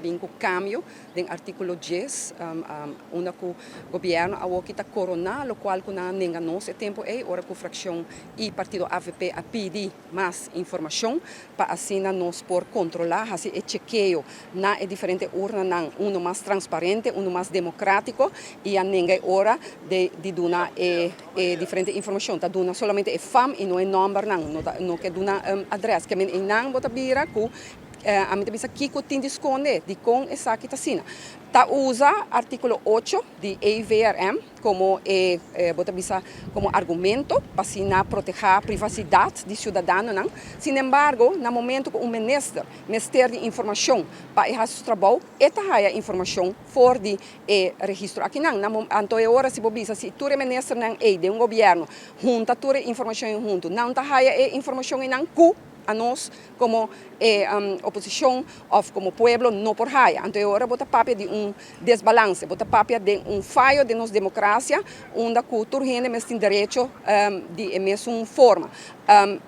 bin ku kambio den artíkulo 10, unda ku gobièrnu awoki ta koroná lokual ku nan a nenga nos e tempu ei ora ku frakshon i partido avp a pidi mas informashon pa asina nos por kontrolá, hasi e chekeo na e diferente urnanan uno mas transparente, uno mas demokratiko i a nenga e ora de di duna e e diferente informashon. Ta duna solamente e fam i no e nòmbernan, no ta no ke duna adrès. Ke men einan bo ta bira ku ami ta bisa kiko tin di skonde, dikon esaki ta asina. Ta usa artíkulo 8 di EVRM komo e bo ta bisa komo argumento pa asina protehá privasidat di siudadanonan. Sinembargo, na momento ku un minister mester di informashon pa e hasi su trabou, e ta haya informashon for di e registro akinan. Na anto e ora si bo bisa si tur e ministernan ei den un gobièrnu hunta tur e informashon ei huntu, nan ta haya e informashon einan ku anos komo e oposishon òf komo pueblo no por haya. Anto e ora bo ta papia di un desbalanse, bo ta papia den un fayo den nos demokrasia unda ku tur hende mes tin derecho di e mesun forma.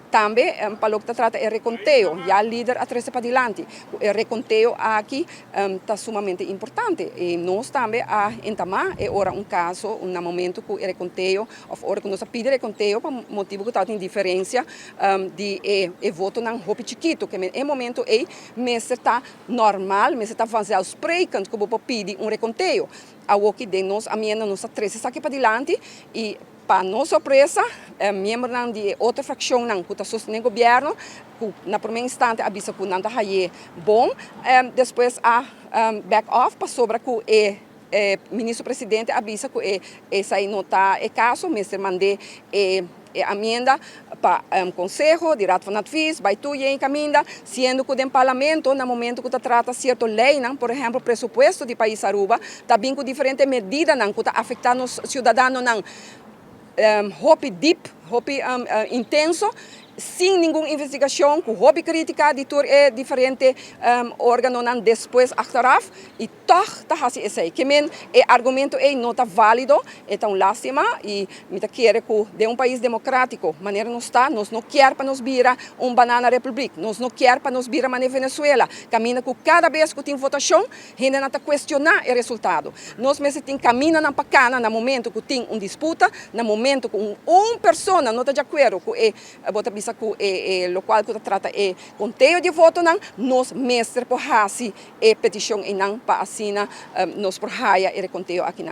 Tambe pa loke ta trata e rekonteo, ya lider a trese padilanti ku e rekonteo aki ta sumamente importante i nos tambe a entamá e ora un kaso na momento ku e rekonteo òf ora ku nos a pidi rekonteo pa motibu ku tabatin diferensia di e votonan hopi chikitu. Ke men e momento ei mester ta normal, mester ta vanzelfsprekend ku bo por pidi un rekonteo. Awoki den nos amienda nos a trese esaki padilanti i pa nos sorpresa miembronan di e otro frakshonnan ku ta sostené gobièrnu ku na promé instante a bisa ku nan ta haye bon, despues a back off pasobra ku e ministro presidente a bisa ku esei no ta e kaso, mester mand'é e amienda pa konseho di Raad van Advies bai tur yen kaminda, siendo ku den parlamento na momento ku ta trata sierto leinan, por ehèmpel presupuesto di pais Aruba, ta bin ku diferente medidanan ku ta afektá nos siudadanonan hopi dip, hopi intenso, sin ningun investigashon, ku hopi kritika di tur e diferente organonan despues achteraf. I tòg ta hasi esei. Ke men e argumento ei no ta válido, e ta un lástima i mi ta kere ku den un pais demokrátiko manera nos ta, nos no kier pa nos bira un banana republik, nos no kier pa nos bira manera Venezuela, kaminda ku kada bes ku tin votashon hendenan ta kuestioná e resultado. Nos mester tin kamindanan pa kana na momento ku tin un disputa, na momento ku un un persona no ta di akuerdo ku e bo ta bisa ku e lokual ku ta trata e konteo di votonan, nos mester por hasi e peticion einan pa asina nos por haya e reconteo akinan.